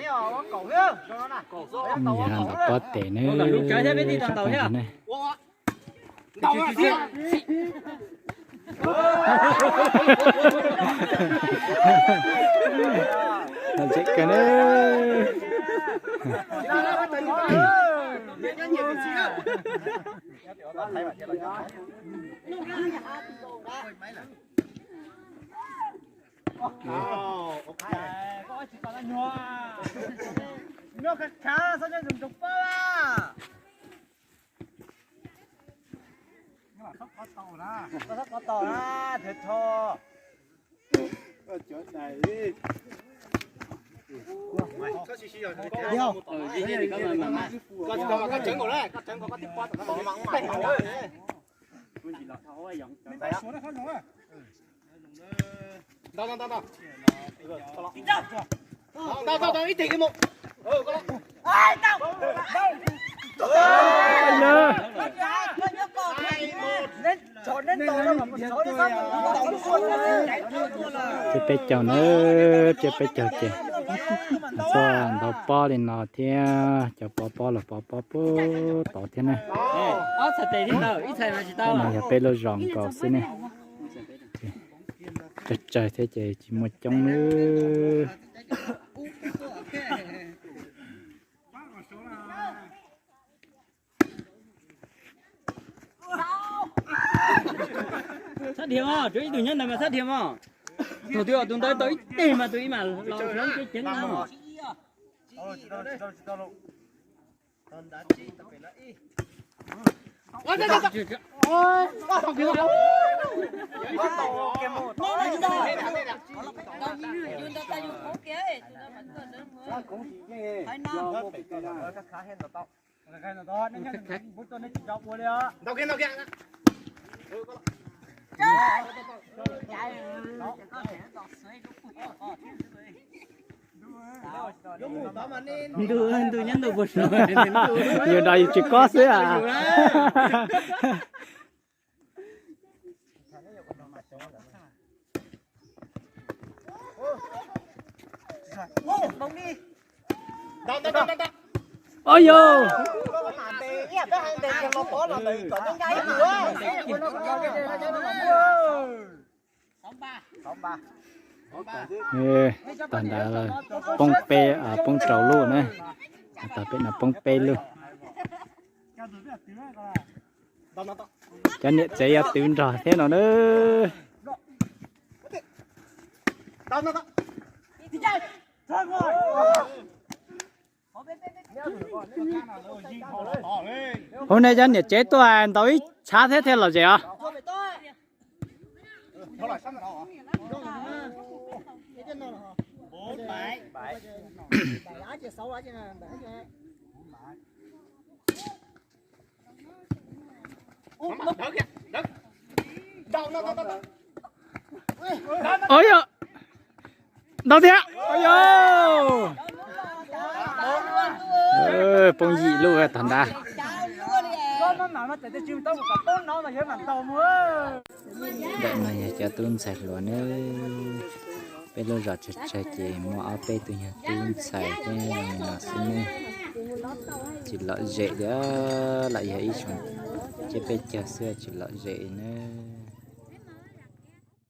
Yog ntawm pob tes ne. Tseem kawg ne. Tsiab peb caug na, tsiab peb caug ces txog ntau pob li no thiab, cov pov pob los pov pob puag tod thiab ne. No yog peb lub zos nkaus xwb ne. Tsawg tsawg thiab ces tsis muaj coob nawb. Sab dhia mog, tsuav ib tug nyob ntawd mas sab dhia mog. Thaum twg tus ntawd tau ib teg mas tus ib mas los hloov ceev ceev no. Ntu, ntu nyob ntu puas su? Yus no yus tsis kob xwb a. Oj yog. Tag ntawd poob peb, poob rau lub na. Tag peb no poob peb lub. Cov niam tsev yuav twv nrog thiab no na. Hauv nej cov niam tsev tuaj ntaus ib tshav thiab thiaj lom zem os. Oj yog, ntau thiab. Oj yog. Poob yim lub tag ntawd. Ntawm no yog cov tub ntxhais hluas ne. Peb lub zos tsawg tsawg ces muaj ob peb tug nyuag tub ntxhais thiab no xwb ne. Tsis lom zem li, lam yog ib xyoo tsiab peb caug xwb tsis lom zem na.